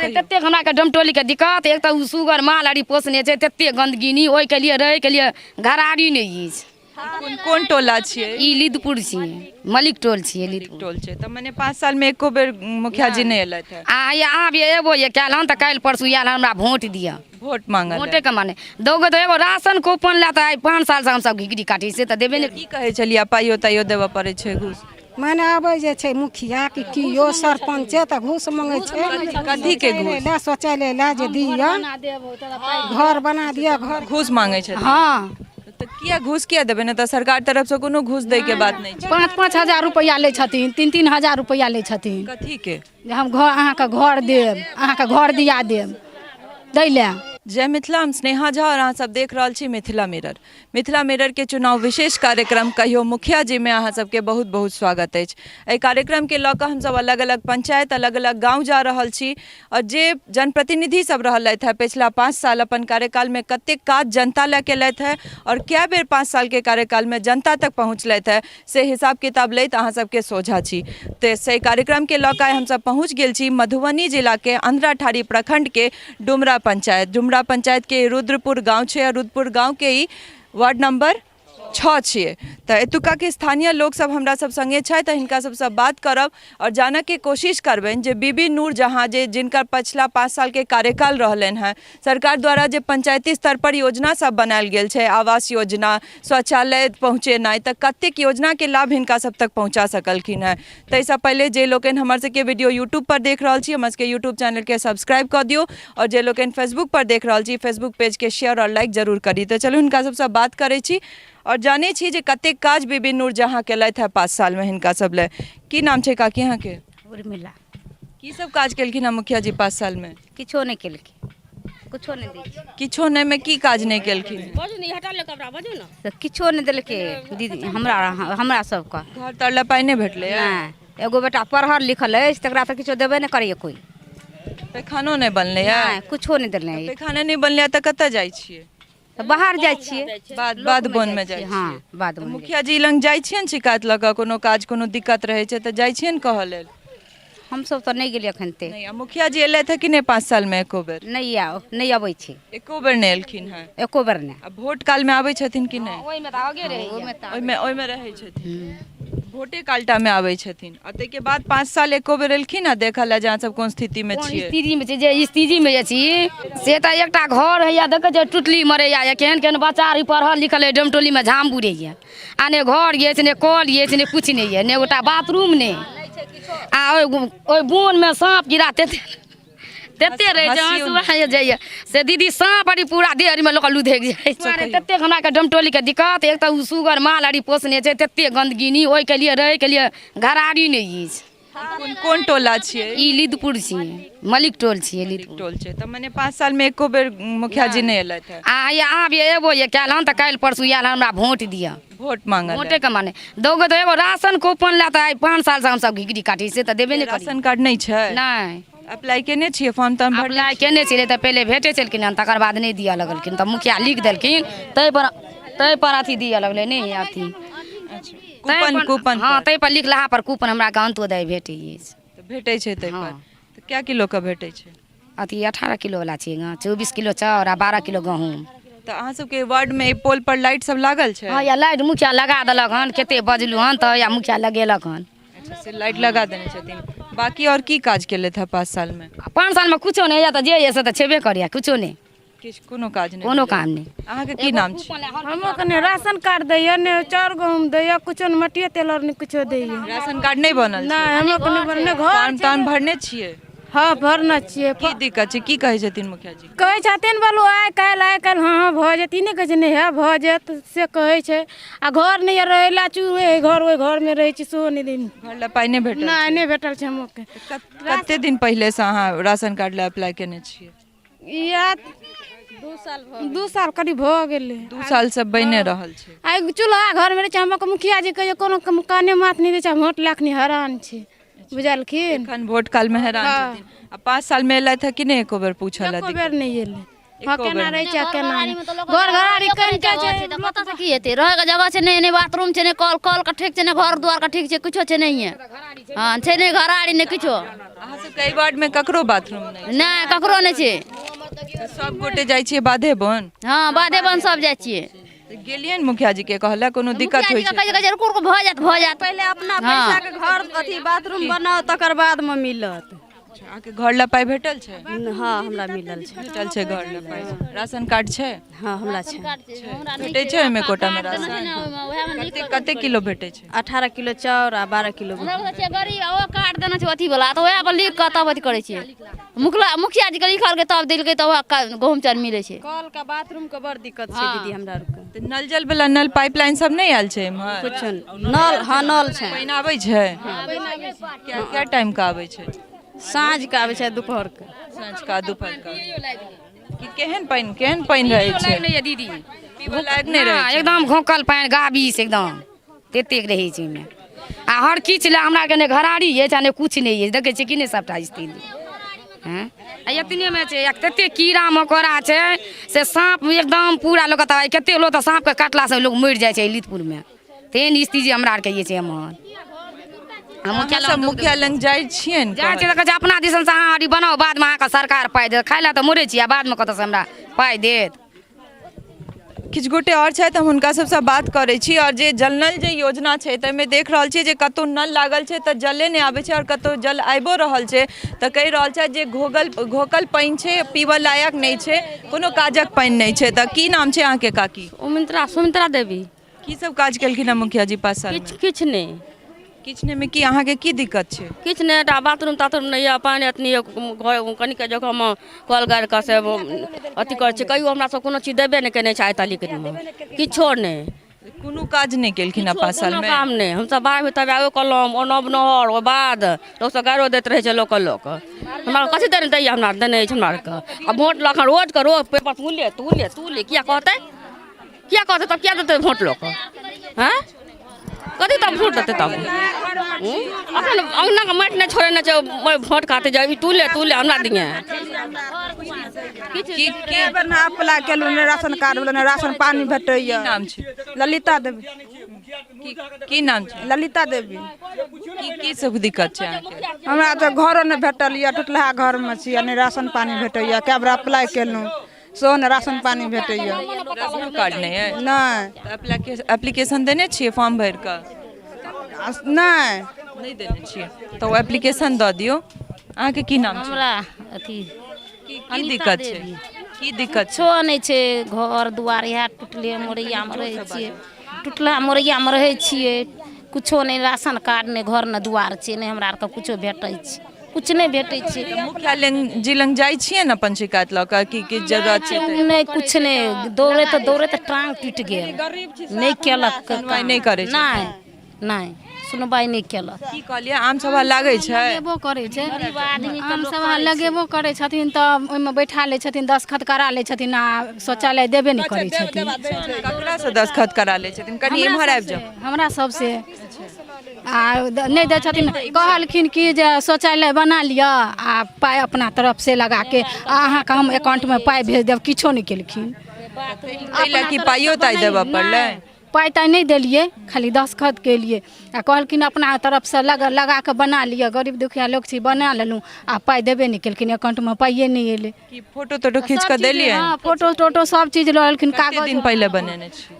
अरे ततेक हमरा के डमटोली के दिक्कत, एक तऽ ओ सुगर माल आरी पोसने छै, ततेक गन्दगी, ओहिके लिए रहैके लिए घरारी नहि अछि। कोन कोन टोला छियै? ई लिदपुर छियै, मलिक टोल छियै, लिदपुर टोल छै। तऽ मने 5 साल में एको बेर मुखिया जी नहि एलथि है? आ हैया अहाँ भी एबो ये काल्हि हन तऽ काल्हि परसू आयल हमरा वोट दिअ। वोट मांगल। वोटे के माने दोगो तऽ एगो राशन कूपन लए तऽ आइ 5 साल से हमसब घिघरी काटै से तऽ देबे नहि। की कहै छलियै, पाइयो ताइयो देबऽ पड़ै छै घूस? माने आबै जे छै मुखिया कि कियो सरपंचे तऽ घूस मंगै छै। कथी के घूस? लए शौचालय लए जे दिअ, घर बना दिअ, घर। घूस मांगै छथिन? हँ। तऽ किया घूस किया देबै ने? तऽ सरकार तरफ से कोनो घूस दै के बात नहि छै। 5-5 हजार रुपैआ लै छथिन, 3-3 हजार रुपैआ लै छथिन। कथी के? जे हम घर अहाँके घर देब, अहाँके घर दिया देब, दै लए। जय मिथिला, हम स्नेहा झा और अहाँ सब देख रहल छी मिथिला मिरर। मिथिला मिरर के चुनाव विशेष कार्यक्रम कहियो मुखिया जी में अहाँ सबके बहुत बहुत स्वागत अछि। एहि कार्यक्रम के लऽ कऽ हमसब अलग अलग पंचायत, अलग अलग गाँव जा रहल छी और जे जनप्रतिनिधि सब रहलथि है पिछला 5 साल अपन कार्यकाल में कतेक काज जनता लए केलथि है और कए बेर 5 साल के कार्यकाल में जनता तक पहुँचलथि है, से हिसाब किताब लैत अहाँ सबके सोझा छी। तऽ से कार्यक्रम के लऽ कऽ हमसब पहुँच गेल छी मधुबनी जिलाके अंधराठाढ़ी प्रखंड के डुमरा पंचायत। डुमरा पंचायत के रुद्रपुर गाँव छै और रुद्रपुर गाँव के ई वार्ड नंबर 6 छियै। तऽ एतुका के स्थानीय लोक सब हमरा सब संगे छथि, तऽ हिनका सबसँ बात करब और जानऽ के कोशिश करबनि जे बीबी नूर जहाँ जे जिनकर पछिला 5 साल के कार्यकाल रहलनि हेँ, सरकार द्वारा जे पंचायती स्तर पर योजना सब बनायल गेल छै, आवास योजना, शौचालय पहुँचेनाइ, तऽ कतेक योजनाके लाभ हिनका सब तक पहुँचा सकलखिन हेँ। ताहिसँ पहिले जे लोकनि हमर सबके वीडियो यूट्यूब पर देख रहल छी, हमर सबके यूट्यूब चैनलके सब्सक्राइब कऽ दियौ और जे लोकनि फेसबुक पर देख रहल छी, फेसबुक पेजके शेयर और लाइक जरूर करी। तऽ चलू हिनका सबसँ बात करै छी और जानै छी जे कतेक काज बीबी नूर जहाँ केलथि हेँ 5 सालमे हिनका सब लए। की नाम छै काकी अहाँके? उर्मिला। की सब काज केलखिन हेँ मुखिया जी 5 सालमे? किछो नहि केलखिन, किछो नहि दै छै। किछो नहि मे की काज नहि केलखिन? से किछो नहि देलकै दीदी हमरा, हमरा सबके घर तर लए पाइ नहि भेटलै? नहि। एगो बेटा पढ़ल लिखल अछि, तकरा तऽ किछो देबे नहि करैए कोइ। पैखानो नहि बनलै? नहि, कुछो नहि देने। पैखाना नहि बनलै तऽ कतऽ जाइ छियै? तऽ बाहर जाइ छियै, बाध बोनमे जाइ छियै। हँ, बाध बोन। मुखिया जी लग जाइ छियनि शिकायत लऽ कऽ? कोनो काज कोनो दिक्कत रहै छै तऽ जाइ छियनि कहऽ लेल? हमसब तऽ नहि गेलियै एखन तक। नहि। आ मुखिया जी एलथि कि नहि 5 सालमे एको बेर? नहि आउ, नहि अबै छै। एको बेर नहि एलखिन हेँ? एको बेर नहि। आ भोट कालमे आबै छथिन कि नहि? ओहिमे तऽ आगे रहै, ओहिमे रहै छथिन, भोटे कालटामे आबै छथिन आ ताहिके बाद 5 साल एको बेर एलखिन आ देखऽ लए जे अहाँ सब कोन स्थितिमे छियै? स्थितिमे छै जे स्थितिमे जे छी से तऽ एकटा घर होइए, देखै छियै टुटली मरैया, केहन केहन बच्चा आर पढ़ल लिखल अइ डमटोलीमे झाम बुड़ैए आ ने घर अछि, ने कल अछि, ने किछु नहि यऽ, ने गोटा बाथरूम नहि। आ ओहि बोनमे साँप कीड़ा तते तते रहै छै, हँसुआ जाइए से दीदी, साँप आरी पूरा देह आरीमे लोक लुधकि जाइ छै। ततेक हमरा के डमटोलीके दिक्कत, एक तऽ ओ सुगर माल आरी पोसने छै, तते गन्दगी, ओहिके लिए रहैके लिए घरारी नहि अछि। कोन कोन टोला छियै? ई लिदपुर छियै, मलिक टोल छियै, लिदपुर टोल छै। तऽ मने 5 सालमे एको बेर मुखिया जी नहि एलथि है? आ हैया अहाँ भी एबो ये काल्हि हन तऽ काल्हि परसू आयल हमरा वोट दिअ। वोट मांगल। वोटे के माने दोगो तऽ एगो राशन कूपन लए तऽ आइ 5 साल से हमसब घिघरी काटै से तऽ देबे नहि करी। राशन कार्ड नहि छै? नहि। अप्लाई केने छियै? फॉर्म तॉर्म भरने? अप्लाई केने छियै तऽ पहिले भेटै छलखिन हन, तकर बाद नहि दिअ लगलखिन, तऽ मुखिया लिख देलखिन ताहि पर अथी दिअ लगलै, नहि अथी कूपन, कूपन। हँ, ताहि पर लिखलाहा पर कूपन हमरा के अंत्योदय भेटै अछि। तऽ भेटै छै ताहि पर? तऽ कए किलो के भेटै छै? अथी 18 किलो वाला छै, 24 किलो चाउर आ 12 किलो गहूँम। तऽ अहाँ सबके वार्ड में पोल पर लाइट सब लागल छै? हँ, या लाइट मुखिया लगा देलक हन, कते बजलू हन तऽ या मुखिया लगेलक हन। अच्छा, से लाइट लगा देने छथिन। बाकी और की काज केलथि हँ 5 साल में? 5 साल में कुछो नहि, या तऽ जे यऽ से तऽ छेबे करैया, कुछो नहि। किछु कोनो काज नहि? कोनो काम नहि। अहाँके की नाम छै? हमरो कने राशन कार्ड दैया, ने चाउर गहूँम दैया, कुछो ने, मटियो तेल आर ने कुछो दैया। राशन कार्ड नहि बनल? नहि, हमरो कने बनल घर। फॉर्म तार्म भरने छियै? हँ, भरने छियै। की दिक्कत छै? की कहै छथिन मुखिया जी? कहै छथिन बोलू आइ काल्हि, आइ काल्हि, हँ हँ भऽ जायत। ई नहि कहै छै नहि है भऽ जायत, से कहै छै। आ घर नहि यऽ रहै लए, चूहे घर ओहि घरमे रहै छी, सेहो नहि दिन। घर लए पाइ नहि भेटल? नहि, नहि भेटल छै हमरोके। कते दिन पहिलेसँ अहाँ राशन कार्ड लए अप्लाई केने छियै? इएह 2 साल करीब भऽ गेलै। 2 सालसँ बनि रहल छै। आ चूल्हा घरमे रहै छै। हमर मुखिया जी कहियो कोनो काने माथ नहि दै छै। वोट लए अखनी हैरान छै, बुझलखिन? एखन वोट कालमे हैरान छथिन। आ 5 सालमे एलथि हँ कि नहि एको बेर पूछऽ लए? एको बेर नहि एलै। हँ एको केना बेर रहै छै आ केना घरघरारी नहि। मे तऽ लोक घर घरारी कनिके छै छै तऽ कतऽ से की हेतै रहैके जगह छै नहि नहि बाथरूम छै नहि कल कल के ठीक छै नहि घर दुआर के ठीक छै किछो छै नहिये। हँ छै नहि घरारी नहि किछो। अहाँ सबके एहि वार्ड मे ककरो बाथरूम नहि? नहि ककरो नहि छै। तऽ सब गोटे जाइ छियै बाधे बन? हँ बाधे बन सब जाइ छियै। तऽ गेलियै ने मुखिया जी के कहलक कोनो दिक्कत मुखिया होइ जी के छै? कहै छै रुकू रुकू भऽ जायत भऽ जायत। पहिले अपना पैसा के घर अथी बाथरूम बनाउ तकर बाद मे मिलत। अहाँके घर लए पाइ भेटल छै? हँ हमरा मिलल छै। भेटल छै घर लए पाइ। राशन कार्ड छै? हँ हमरा छै। भेटै छै ओहिमे कोटामे राशन? कते कते किलो भेटै छै? 18 किलो चाउर आ 12 किलो गहूँम। हमरा छै गरीब ओ कार्ड देने छै अथी वाला तऽ ओएह पर लिख कऽ तब अथी करै छियै। मुखिया जी के लिखलकै तब देलकै तऽ ओएह गहूँम चाउर मिलै छै। कल के बाथरूम के बड़ दिक्कत छै दीदी हमरा आरके। तऽ नल जल वाला नल पाइपलाइन सब नहि आयल छै एम्हर? कुछो नहि। नल हँ नल छै। पानि आबै छै? क्या टाइम के आबै छै? साँझ के आबै छै दुपहर के। साँझ का दुपहर का। कि केहन पानि केहन पानि रहै छै? नहि दीदी पीबऽ लायक नहि रहै छै। एकदम घोकल पानि गाबीस एकदम ततेक रहै छै ओहिमे। आ हर किछु लए हमरा आरके नहि घरारी अछि आ नहि किछु नहि अछि। देखै छियै कि नहि सबटा स्थिति। हँ आ एतनेमे छै आ ततेक कीड़ा मकोड़ा छै से साँप एकदम पूरा लोक तऽ कतेक लोक तऽ साँपके काटलासँ लोक मरि जाइ छै लीतपुरमे। तेहन स्थिति हमरा आरके अछि एम्हर। अहाँ सब मुखिया लग जाइ छियनि? जाइ छियै तऽ कहै छै अपना दिसनसँ अहाँ अरी बनाउ बादमे अहाँके सरकार पाइ देत। खाइ लए तऽ मरै छी आ बादमे कतऽसँ हमरा पाइ देत। किछु गोटे आओर छथि, हम हुनका सबसँ बात करै छी। आओर जे जल नल जे योजना छै ताहिमे देख रहल छियै जे कतहु नल लागल छै तऽ जले नहि आबै छै आओर कतहु जल आबिओ रहल छै तऽ कहि रहल छथि जे घोकल पानि छै, पीबऽ लायक नहि छै, कोनो काजक पानि नहि छै। तऽ की नाम छै अहाँके काकी? सुमित्रा देवी। की सब काज केलखिन हँ मुखिया जी 5 साल? किछु नहि। किछु नहि मे की अहाँके की दिक्कत छै? किछु नहि, एकटा बाथरूम ताथरूम नहि यऽ, पानि एतनी यऽ, घर कनिके जगहमे कल गाड़ि कऽ से अथी करै छै। कहियो हमरा सब कोनो चीज देबे नहि केने छै आइ तलिक मे, किछो नहि। कोनो काज नहि केलखिन हँ 5 साल कोनो मे? काम नहि। हमसब बाहर तब आबो कलम ओनब नहर ओ बाद लोक सब गाड़ो दैत रहै छै लोकके लोक। हमरा कथी देने दैया हमरा देने अछि हमरा आरके। आ वोट लऽ कऽ रोज के रोज पेपर तू ले तू ले तू ले किया कहतै? किया कहतै तब किया देतै वोट लोक? हँ कथी तब वोट देतै तब? अखन अङ्गनाके माटि नहि छोड़ेने छै वोट खातिर जे तू ले हमरा दिहे। की अप्लाई केलहुँ नहि राशन कार्ड वाला नहि राशन पानी भेटैया। की नाम छै? ललिता देवी। की नाम छै? ललिता देवी। की की सब दिक्कत छै अहाँके? हमरा तऽ घरो नहि भेटल यऽ, टुटलहा घरमे छी आ नहि राशन पानी भेटैया। कए बेर अप्लाई केलहुँ सेहो नहि राशन पानी भेटैया। राशन कार्ड नहि अइ? नहि। तऽ एप्लीकेशन देने छियै फॉर्म भरि कऽ? नहि। नहि देने छियै तऽ ओ एप्लीकेशन दऽ दियौ। अहाँके की नाम छै? हमरा अथी की दिक्कत छै? की दिक्कत छै? किछो नहि छै, घर दुआर इएह टुटले मोरैयामे रहै छियै, टुटला मोरैयामे रहै छियै, कुछो नहि, राशन कार्ड नहि, घर नहि दुआर छै, नहि हमरा आरके कुछो भेटै छै, कुछ नहि भेटै छै। मुखिया जी लग जाइ छियै ने अपन शिकायत लऽ कऽ की की जरूरत छै? नहि कुछ नहि, दौड़ैत दौड़ैत टांग टूटि गेल, नहि केलक, सुनवाइ नहि करै छै। नहि नहि सुनवाइ नहि केलक। की कहलियै? आम सभा लागै छै? लगेबो करै छै, आम सभा लगेबो करै छथिन तऽ ओहिमे बैठा लै छथिन, दस्तखत करा लै छथिन आ शौचालय देबे नहि करै छथिन। ककरासँ दस्तखत करा लै छथिन? कनि एम्हर आबि जाउ। हमरा सबसे आ नहि दै छथिन। कहलखिन कि जे शौचालय बना लिअ आ पाइ अपना तरफसँ लगाके आ अहाँके हम अकाउंटमे पाइ भेज देब, किछो नहि केलखिन। एहि लए कि पाइयो ताइ देबऽ पड़लै? पाइ ताइ नहि देलियै, खाली दस्तखत केलियै आ कहलखिन अपना तरफसँ लगा कऽ बना लिअ, गरीब दुखिया लोक छी, बना लेलहुँ आ पाइ देबे नहि केलखिन, अकाउंटमे पाइए नहि एलै। की फोटो तोटो खींच कऽ देलियै? हँ फोटो तोटो सब चीज लऽ एलखिन। कते कागज दिन पहिले बनेने छी?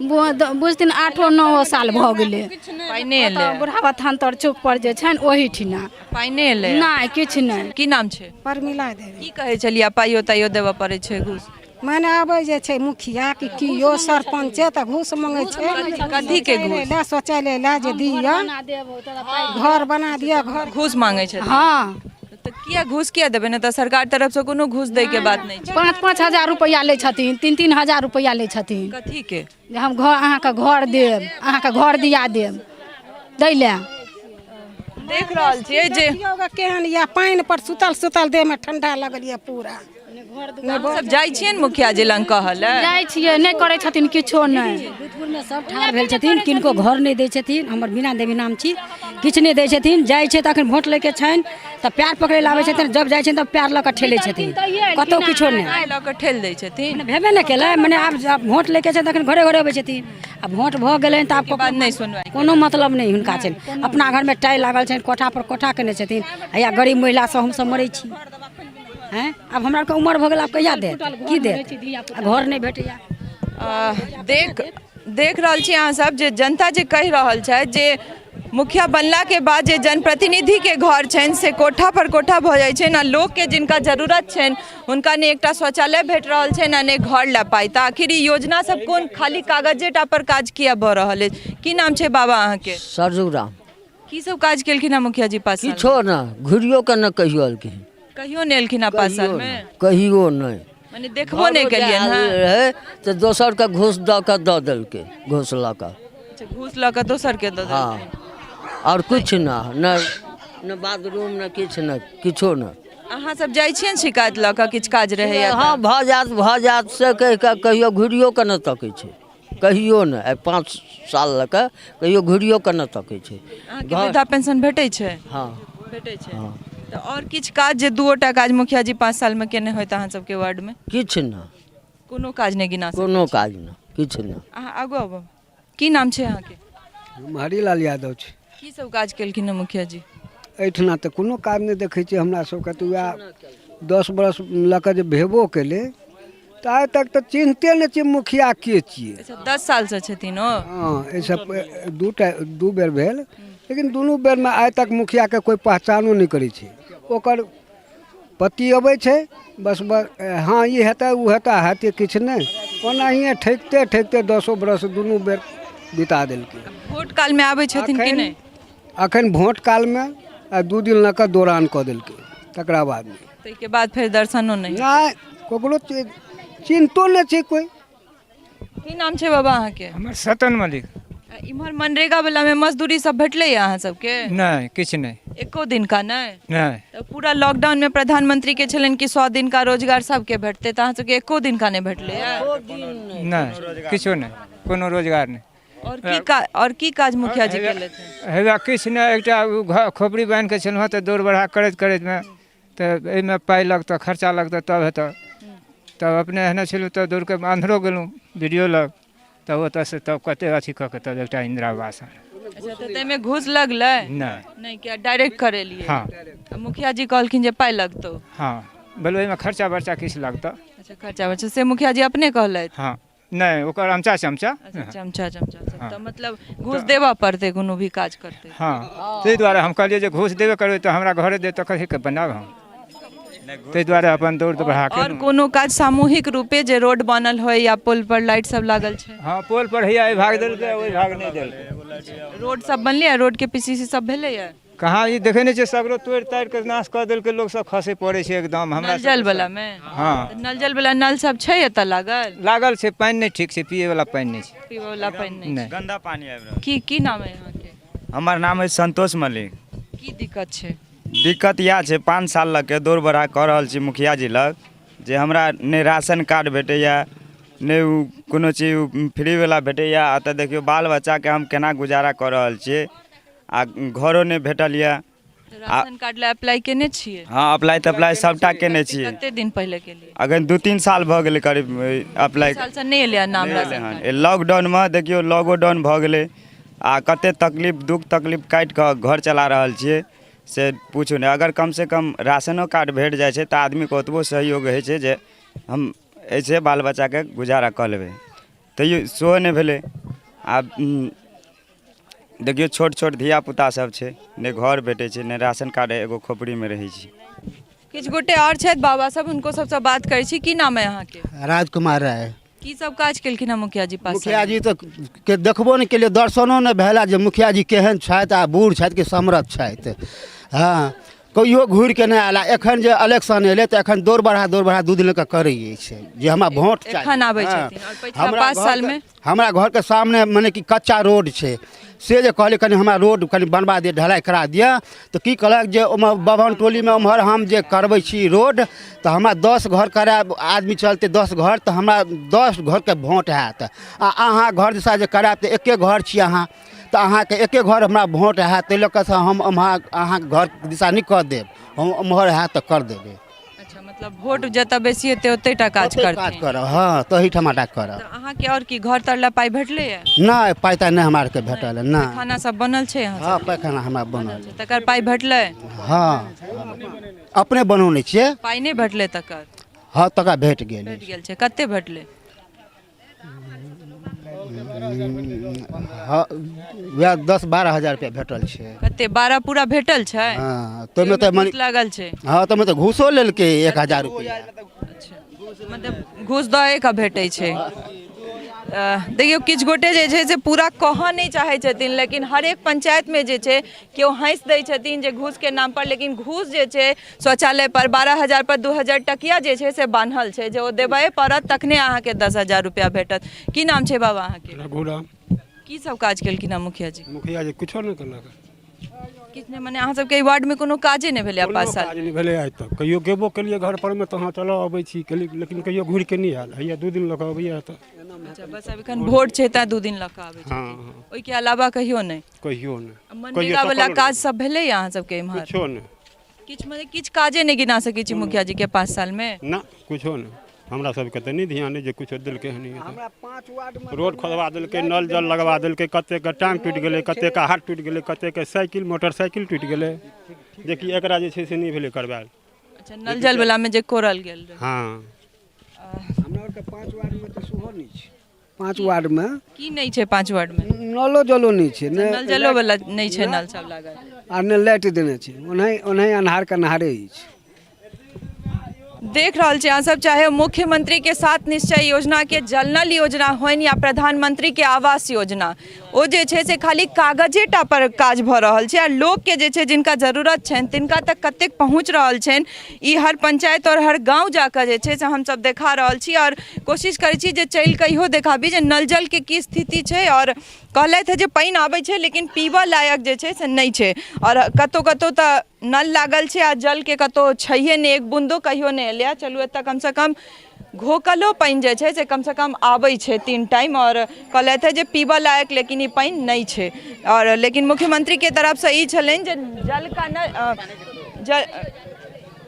बुझथिन 8 9 साल भऽ गेलै। पाइ नहि एलै? बुढ़ाबा थान तर चौक पर जे छनि ओहिठिना। पाइ नहि एलै? नहि किछु नहि। की नाम छै? परमिला देवी। की कहै छलियै पाइयो ताइयो देबऽ पड़ै छै घूस? मने आबै जे छै मुखिया कि कियो सरपंचे तऽ घूस मांगै छै। कथी के घूस? शौचालय लए जे दिअ, घर बना दिअ, घर घूस मांगै छै? हँ। तऽ किया घूस किया देबै? ने तऽ सरकार तरफसँ कोनो घूस दै के बात नहि छै। 5-5 हजार रुपैआ लै छथिन, 3-3 हजार रुपैआ लै छथिन। कथी के? जे हम घर अहाँके घर देब, अहाँके घर दिया देब, दै लए। देख रहल छियै जे केहन यऽ पानि पर सुतल सुतल देहमे ठंडा लगल यऽ पूरा। सब जाइ छियनि मुखिया जी लग कहऽ लए? जाइ छियै, नहि करै छथिन किछो नहि। भूतपुरमे सब ठाढ़ भेल छथिन, किनको घर नहि दै छथिन। हमर मीना देवी नाम छी, किछु नहि दै छथिन। जाइ छै तऽ अखन वोट लैके छनि तऽ पैर पकड़ै लए आबै छथिन, जब जाइ छथिन तब पैर लऽ कऽ ठेलै छथिन, कतहु किछो नहि। लऽ कऽ ठेल दै छथिन। भेबे नहि केलै, मने आब वोट लैके छै तखन घरे घरे अबै छथिन, आ वोट भऽ गेलनि तऽ आब बाद नहि सुनवाइ, कोनो मतलब नहि हुनका छनि। अपना घरमे टाइ लागल छनि, कोठा पर कोठा केने छथिन। हैया गरीब महिला सब हमसब मरै छी। हैं, आब हमरा आरके उमर भऽ गेल, आब कहिया देत, की देत, आ घर नहि भेटैया। देख रहल छी अहाँ सब जे जनता जे कहि रहल छथि जे मुखिया बनला के बाद जे जनप्रतिनिधि के घर छनि से कोठा पर कोठा भऽ जाइ छनि, आ लोकके जिनका जरूरत छनि हुनका ने एकटा शौचालय भेट रहल छनि आ ने घर लए पाइ। तऽ आखिर ई योजना सब कोन खाली कागजेटा पर काज किया भऽ रहल अछि? की नाम छै बाबा अहाँके? सरजू राम। की सब काज केलखिन हँ मुखिया जी 5 साल? किछो ने, घुरियो के ने कहियो एलखिन। कहियो नहि एलखिन हँ 5 साल में? कहियो नहि, मने देखबो नहि केलियनि हँ। रहै तऽ दोसर के घूस दऽ कऽ दऽ देलकै, घूस लऽ कऽ। अच्छा, घूस लऽ कऽ दोसर के दऽ देलकै। हँ, आओर किछु ने, ने बाथरूम ने किछु ने, किछो ने। अहाँ सब जाइ छियनि शिकायत लऽ कऽ किछु काज रहैया? हँ, भऽ जायत भऽ जायत से कहि कऽ कहियो घुरियो कऽ नहि तकै छै, कहियो नहि। आइ 5 साल लऽ कऽ कहियो घुरियो कऽ नहि तकै छै। अहाँके वृद्धा पेंशन भेटै छै? हँ, भेटै छै। हँ। तऽ आओर किछु काज जे 2 काज मुखिया जी 5 सालमे केने होइत अहाँ सबके वार्डमे? किछु नहि, कोनो काज नहि गिना सकै? कोनो काज नहि, किछु नहि। अहाँ आगू आबू। की नाम छै अहाँके? हम हरिलाल यादव छी। की सब काज केलखिन हँ मुखिया जी? एहिठिना तऽ कोनो काज नहि देखै छियै हमरा सबके, तऽ वएह 10 बरस लऽ कऽ जे भेबो केलै तऽ आइ तक तऽ चिन्हते नहि छियै मुखिया के छियै। अच्छा, 10 सालसँ छथिन ओ? हँ, एहिसँ 2 बेर भेल, लेकिन दुनू बेरमे आइ तक मुखियाके कोइ पहचानो नहि करै छै। ओकर पति अबै छै बस बस, हँ ई हेतै ओ हेतै, हेतै किछु नहि, ओनाहिए ठकिते ठकिते 10 बरस दुनू बेर बिता देलकै। भोट कालमे आबै छथिन कि नहि? अखन भोट कालमे आ 2 दिन लऽ कऽ दौरान कऽ देलकै, तकरा बादमे ताहिके बाद फेर दर्शनो नहि? नहि, ककरो चिन्हतो नहि छै कोइ। की नाम छै बाबा अहाँके? हमर सतन मलिक। इम्हर मनरेगा वाला में मजदूरी सब भेटलै अहाँ सबके? नहि, किछु नहि। एको दिन का नहि? नहि। तऽ पूरा लॉकडाउन में प्रधानमंत्री के छलनि कि 100 दिन का रोजगार सबके भेटतै, तऽ अहाँ सबके एको दिन का नहि भेटलै? नहि, किछो नहि, कोनो रोजगार नहि। और की काज मुखिया जी केलथि? हेबा किछु नहि, एकटा खोपड़ी बान्हि कऽ छलहुँ तऽ दौड़ बढ़ा करैत करैतमे तऽ एहिमे पाइ लगतऽ, खर्चा लगतऽ तब हेतऽ। तब अपने एहने छलहुँ तऽ दौड़ कऽ आन्ध्रो गेलहुँ वीडियो लग, तब ओतऽसँ तब कते अथी कऽ कऽ तब एकटा इन्दिरा आवास आनल। अच्छा, तऽ ताहिमे घूस लगलै? नहि। नहि, किया डायरेक्ट करेलियै? हँ। मुखिया जी कहलखिन जे पाइ लगतौ? हँ, बोलबै एहिमे खर्चा बर्चा किछु लगतऽ। अच्छा, खर्चा बर्चा से मुखिया जी अपने कहलथि? हँ, नहि, ओकर अमचा चमचा। अच्छा, चमचा चमचा सब, तऽ मतलब घूस देबऽ पड़तै कोनो भी काज करतै? हँ, ताहि दुआरे हम कहलियै जे घूस देबे करबै तऽ हमरा घरे दे, तऽ कथीके बनायब हम, ताहि दुआरे अपन दौड़ बढ़ा के। और कोनो काज सामूहिक रूपे जे रोड बनल होय या पुल पर लाइट सब लागल छै? हँ, पोल पर हैया एहि भाग देलकै, ओहि भाग नहि देलकै। रोड सब बनलै, रोड के पीसीसी सब भेलैया? कहाँ, ई देखै नहि छियै सगरो तोड़ि ताड़ि कऽ नाश कऽ देलकै, लोक सब खसै पड़ै छै एकदम। हमरा नल जल वाला मे? हँ। नल जल वाला नल सब छै एतऽ लागल? लागल छै, पानि नहि ठीक छै, पियै वाला पानि नहि छै। पियै वाला पानि नहि? गंदा पानि आबि रहल। की की नाम है अहाँके? हमर नाम अछि संतोष मलिक। की दिक्कत छै? दिक्कत इएह छै, 5 साल लऽ के दौड़ बढ़ा कऽ रहल छी मुखिया जी लग, जे हमरा नहि राशन कार्ड भेटैया, नहि ओ कोनो चीज फ्री वाला भेटैया। एतऽ देखियौ बाल बच्चाके हम केना गुजारा कऽ रहल छियै, आ घरो नहि भेटल यऽ। राशन कार्ड लए अप्लाई केने छियै? हँ, अप्लाई तऽ अप्लाई सबटा केने छियै। कते दिन पहिले केलियै? अखन 2-3 साल भऽ गेलै करीब अप्लाई। साल से नहि एलै नाम राशन कार्ड? लॉकडाउनमे देखियौ लॉकोडाउन भऽ गेलै, आ कते तकलीफ दुःख तकलीफ काटि कऽ घर चला रहल छियै से पूछू नहि। अगर कमसँ कम राशनो कार्ड भेट जाइ छै तऽ आदमीके ओतबो सहयोग होइ छै जे हम एहिसँ बाल बच्चाके गुजारा कऽ लेबै, तैयो सेहो नहि भेलै। आब देखियौ छोट छोट धियापुता सब छै, नहि घर भेटै छै, नहि राशन कार्ड, एगो खोपड़ीमे रहै छी। किछु गोटे आओर छथि बाबा सब, हुनको सबसँ बात करै छी। की नाम है अहाँके? राजकुमार राय। की सब काज केलखिन हँ मुखिया जी पास? मुखिया जी तऽ के देखबो नहि केलियै, दर्शनो नहि भेला जे मुखिया जी केहन छथि, आ बूढ़ छथि कि समरथ छथि। हँ, कहियो घुरि के नहि आयल। एखन जे इलेक्शन एलै तऽ एखन दौड़ बढ़ा 2 दिन लऽ कऽ करै अछि जे हमरा वोट चाही। एखन आबै हँ। छथिन। आओर पछिला हमरा 5 घरके- सालमे? हमरा घरके सामने मने कि कच्चा रोड छै, से जे कहलियै कनि हमरा रोड कनि बनबा दिअ, ढलाई करा दिअ, तऽ की कहलक जे ओहिमे बभन टोलीमे ओम्हर हम जे करबै छी रोड तऽ हमरा 10 घर करायब, आदमी चलतै 10 घर, तऽ हमरा 10 घरके वोट हैत, आ अहाँ घर दिशा जे करायब तऽ एके घर छी अहाँ, तऽ अहाँके एके घर हमरा वोट हैत, ताहि लऽ कऽ से हम अहाँ अहाँके घर दिशा नहि कऽ देब, हम ओम्हर हैत तऽ कर देबै। अच्छा, मतलब वोट जतऽ बेसी हेतै ओतै टा काज ओतहि काज करथिन। करब, हँ, तहीठाम टा करब। तऽ अहाँके आओर की घर तर लए पाइ भेटलैए? नहि, पाइ ताइ नहि हमरा आरके भेटल है, नहि। पैखाना सब बनल छै अहाँ हँ, पैखाना हमरा बनल सबके? तकर पाइ भेटलै? हँ, अपने बनौने छियै। पाइ नहि भेटलै तकर? हँ, तकर भेट गेल। भेट गेल छै। कते भेटलै? हँ, वएह 10-12 हजार रुपया भेटल छै। कते 12 पूरा भेटल छै? हँ, ताहिमे तऽ घूस लागल छै। हँ, ताहिमे तऽ घूसो लेलकै 1000 रुपया। मतलब घूस दए कऽ भेटै छै। देखियौ, किछु गोटे जे छै से पूरा कहऽ नहि चाहै छथिन, लेकिन हरेक पंचायतमे जे छै केओ हँसि दै छथिन जे घूसके नाम पर, लेकिन घूस जे छै शौचालय पर 12,000 पर 2000 टकिया जे छै से बान्हल छै, जे ओ देबे पड़त तखने अहाँके 10,000 रुपया भेटत। की नाम छै बाबा अहाँके? रघुराम। की सब काज केलखिन हँ मुखिया जी? मुखिया जी किछो नहि केलक। किछु नहि, मने अहाँ सबके एहि वार्डमे कोनो काजे नहि भेलै 5 साल? काज नहि भेलै आइ तक। कहियो गेबो केलियै घर पर मे तऽ हँ चलऽ अबै छी केली, लेकिन कहियो घुरि के नहि आयल। हैया 2 दिन लऽ कऽ अबैया तऽ। अच्छा, बस आब एखन वोट छै तैं 2 दिन लऽ कऽ आबै छै। हँ। ओहिके अलावा कहियो नहि? कहियो नहि। मनरेगा वाला काज सब भेलै अहाँ सबके इम्हर? किछो नहि। किछु मने किछु काजे नहि गिना सकै छी मुखिया जी के 5 साल मे? ना, कुछो नहि। हमरा सबके तऽ नहि ध्यान अछि जे कुछो देलकै हन। हमरा 5 वार्ड मे रोड खोदवा देलकै, नल जल लगवा देलकै, कतेक टांग टूटि गेलै, कतेक हाथ टूटि गेलै, कतेक साइकिल मोटरसाइकिल टूटि गेलै, जेकि एकरा जे छै से नहि भेलै करबायल। अच्छा, नल जल वाला मे जे कोरल गेल रहै। हँ। हमरा आरके 5 वार्ड मे तऽ सेहो नहि छै। 5 वार्ड मे की नहि छै? 5 वार्ड मे नलो जलो नहि छै। नल जलो वाला नहि छै, नल सब लागल आ नहि लाइट देने छै, ओनाही अन्हार के अन्हारे अछि। देख रहल छी अहाँ सब, चाहे मुख्यमंत्री के 7 निश्चय योजना के जल नल योजना होइन या प्रधानमंत्री के आवास योजना, ओ जे छै से खाली कागजेटा पर काज भऽ रहल छै, आ लोकके जे छै जिनका जरूरत छनि तिनका तक कतेक पहुँच रहल छनि ई हर पंचायत आओर हर गाँव जाकऽ जे छै से हमसब देखा रहल छी। आओर कोशिश करै छी जे चलि कऽ इहो देखाबी जे नल जलके की स्थिति छै। आओर कहलथि हँ जे पानि आबै छै लेकिन पीबऽ लायक जे छै से नहि छै, आओर कतहु कतहु तऽ नल लागल छै आ जलके कतहु छैहे नहि, एक बून्दो कहियो नहि एलैए। चलू एतऽ कमसँ कम घोकलो पानि जे छै से कमसँ कम आबै छै 3 टाइम। आओर कहलथि हँ जे पीबऽ लायक लेकिन ई पानि नहि छै। आओर लेकिन मुख्यमंत्रीके तरफसँ ई छलनि जे जल का जल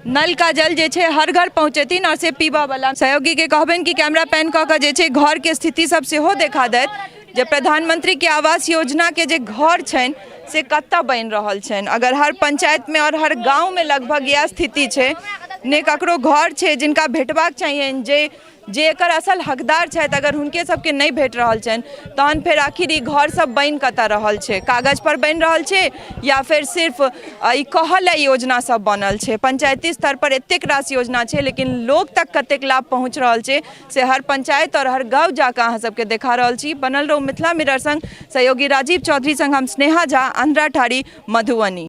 नल का जल जे छै हर घर पहुँचेथिन आओर से पीबऽवला। सहयोगीके कहबनि कि कैमरा पैन कऽ कऽ जे छै घरके स्थिति सब सेहो देखा देत जे प्रधानमंत्रीके आवास योजनाके जे घर छनि से कतऽ बनि रहल छनि। अगर हर पंचायतमे आओर हर गाँवमे लगभग इएह स्थिति छै, ने ककरो घर छै जिनका भेटबाक चाहियनि, जे जे एकर असल हकदार छथि, अगर हुनके सबके नहि भेट रहल छनि तहन फेर आखिर ई घर सब बनि कतऽ रहल छै? कागज पर बनि रहल छै या फेर सिर्फ ई कहऽ लए योजना सब बनल छै? पंचायती स्तर पर एतेक रास योजना छै लेकिन लोक तक कतेक लाभ पहुँच रहल छै से हर पंचायत और हर गाँव जाकऽ अहाँ सबके देखा रहल छी। बनल रहू मिथिला मिरर संग। सहयोगी राजीव चौधरी संग हम स्नेहा झा, अंधराठाढ़ी, मधुबनी।